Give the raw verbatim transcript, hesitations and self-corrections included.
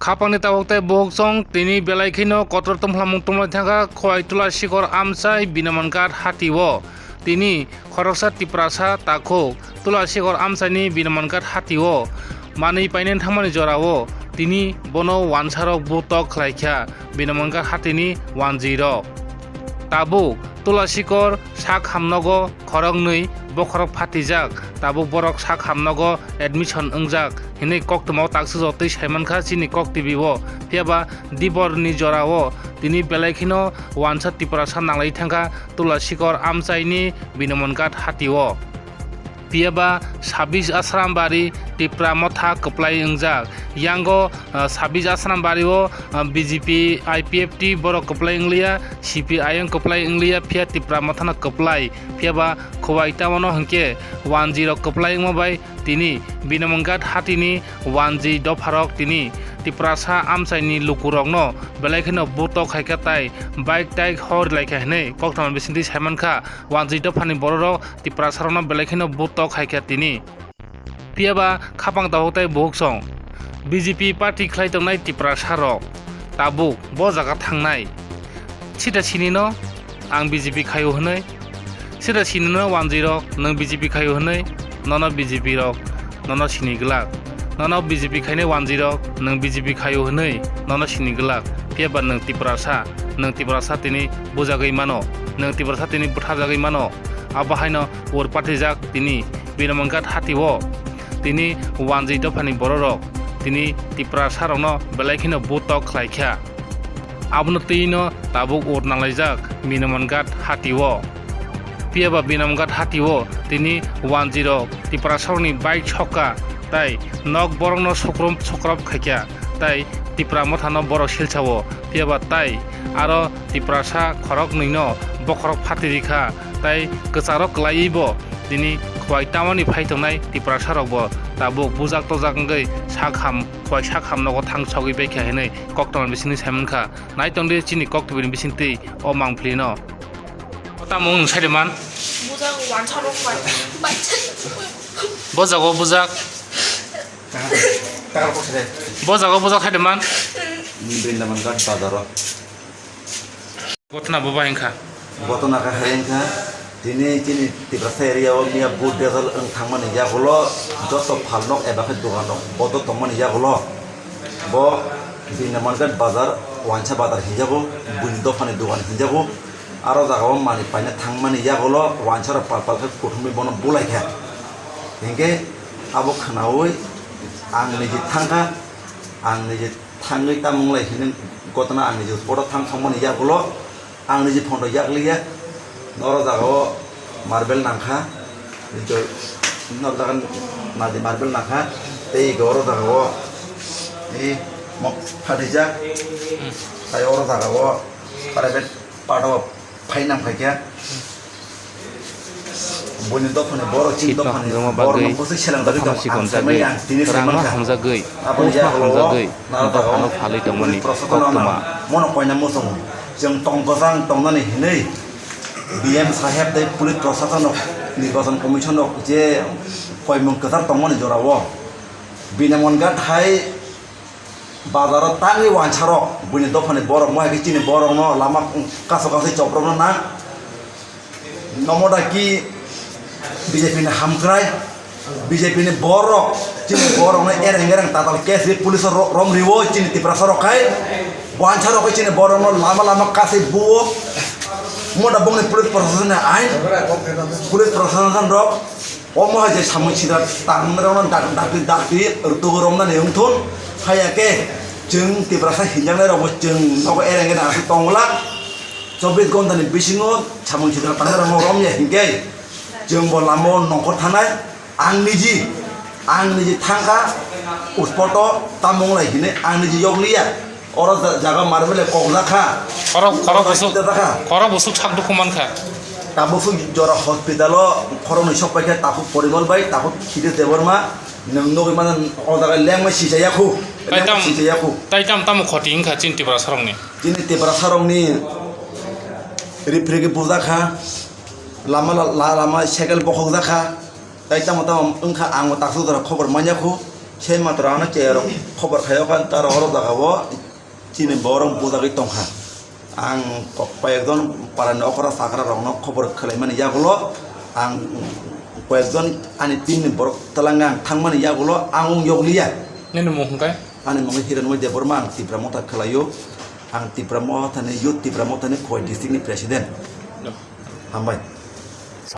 Khapangni tabuk tei buhukchong tini belai kheno kotor tongphlamung tongmani thangkha Khowai Tulasikor amchai Binaman Ghat hatio. Tini khoroksa Tiprasa takhuk Tulasikor amchaini Binaman Ghat hatio manwi painani thangmani jorao tini bono wansarok butok khlaikha Binaman Ghat hatini wanjwirok. Tabuk Tulasikor sak hamnogo khoroknwi bokhorok phatijak, tabuk borok sak hamnogo admission wngjak hinwi koktwmao taksajotwi saimankha chini Kok T V o. Phiyaba diborni jorao tini belai kheno wansa Tiprasa nanglai thangkha Tulasikor amchaini Binaman Ghat hatio. Phiyaba sabis Asrambari Tipra Motha kwplai wngjak. Yango, ah, sabis Asrambari o, ah, B J P, I P F T borok kwplai wngliya, C P I M kwplai wngliya, phiya Tipra Mothano kwplai. Phiyaba Khowai Town o hinkhe wanjwi rok kwplai wngma bai tini Binaman Ghat hatini wanjwi dopharok tini Tiprasa amchaini lukurokno belai kheno butok khaikha tai bike tai hor laikha hinwi koktwma bisingtwi saimankha. Wanjwi dophani bororok Tiprasarokno belai kheno butok khaikha tini. Phiyaba khapang tabuk tei buhukchong B J P party khlai tongnai Tiprasarok tabuk bo jaga thangnai. Sita sinino ang B J P khaio hwnwi, sita sinino wanjwirok nwng B J P khaio hwnwi, nono B J P rok nono sini glak. Nono B J P khainai wanjwirok nwng B J P khaio hwnwi nono sini glak. Phiyaba nwng Tiprasa, nwng Tiprasa tini bujagwi mano, nwng Tiprasa tini butharjagwi mano. Abo haino ur patijak tini Binaman Ghat hatio tini wanjwi dophani bororok tini Tiprasarokno belai kheno butok khlaikha. Abono twino tabuk ur nanglaijak Binaman Ghat hatio. Phiyaba Binaman Ghat hatio tini wanjwirok Tiprasarokni bike sokka tai nok borokno sokrom sokrap khaikha tai Tipra Mothano borok silsao. Phiyaba tai aro Tiprasa khoroknwino bokhorok phatirikha tai kwcharo kwlaiwi bo tini Khowai Town-ni phai tongnai Tiprasarokbo tabuk bujak tojak wngwi sak ham, Khowai sak ham nogo thang sogwi baikha hinwi koktwma bisingtwi saimankha. Naitongdi chini Kok T V-ni bisingtwi o mangphlino. O tamo wng saide man? Bujak wansa rok bai. Bo jago bujak. Bo jago bujak saide man? Binaman Ghat bazaro. Gotna bo bahai wngkha. Gotna khe hai wngkha, tini chini Tiprasa area o miya vote desal wng thangmani yagulo joto phalnok eba khe doganrok bodo tongmani yagulo bo Binaman Ghat bazar, wansa bazar hinjago, buini dophani dogan hinjago. Aro jagao manwi paina thangmani yagulo wansarok pal pal khe kuthumwi bono bulaikha. Hinkhe abo khnaui ang niji thangkha, ang niji thangwi tamo wnglai hinwi gotna ang niji spot o thang thangmani yagulo ang niji photo yakliya. Oro jagao marble nangkha, nor jaga naidi marble nangkha, tei oro jagao mok phatijak, tai oro jagao private part o phainang phaikha. Buini dophani borok, chini dophani borok no bwswi seleng dagwi tongo. Ang sai manya, ang tini sai manya. Rangma hamjagwi, aboni yagulo hamjagwi, dophano phalwi tongmani koktwma. Mono koina muchungo. Chwng tong kwchang tongnani hinwi B M saheb tei police proshashan rok, nirbachan commission rok je koimung kwchar tongmani jorao Binaman Ghat hai bazaro tangwi wansarok, buini dophani borok, mo hai khe chini borokno lama kaso kaso choprokno nang. Nomo da ki B J P ni hamkrai, B J P ni borok, chini borokno ereng ereng tatal case ri police o ro-, rom riwo chini Tiprasa rok khai, wansarok khai chini borokno lama lama kasai buo. Mo da bongni police proshashan ni ain, police proshashan rok. Omo hai je samung sitra tangnairokno dak-, dakti dakti rwtugwi romnani wngthun. Haiya khe chwng Tiprasa hinjaknairokbo chwng nogo ereng ereng aswk tongwlak. Chobbish ghontani bisingo samung sitra tangnairokno romya hinkhe chwngbo lamao nongkhor thanai. Ang niji, ang niji thangkha uspoto tamo wnglai hinwi ang niji yokliya. Oro ja-, jaga marbele kokjakha. Khorok, khorok busuk, kokjakha. Khorok busuk sak dukhu mankha. Tabuk suk jora hospital o khoroknwi sok paikha, takhuk Porimal bai, takhuk Khitish Debbarma. Nwng nugwi mano o jaga lengmai sijaya khu. Tai lengmai tam, sijaya khu. Tai tam tamo khoti wngkha chini Tiprasa rokni? Chini Tiprasa rokni riphrigwi bujakha. Lama la-, la-, lama cycle bokhokjakha. Tai tamo tamo wngkha, ang bo taksa jora khobor manya khu. Sei matra ano chaya rok khobor khayo kha, taro oro jaga o chini borok bujagwi tongkha. Ang ko-, koyekjon parani okra sakra rokno khobor khwlaimani yagulo, ang koyekjon ani team ni borok twlangwi ang thangmani yagulo ang wng yokliya. Nini mung hwnkhe? Ani mung Hiranmoi Debbarma, ang Tipra Motha khwlaio. Ang Tipra Mothani, Youth Tipra Mothani Khowai district ni president. No. Hambai.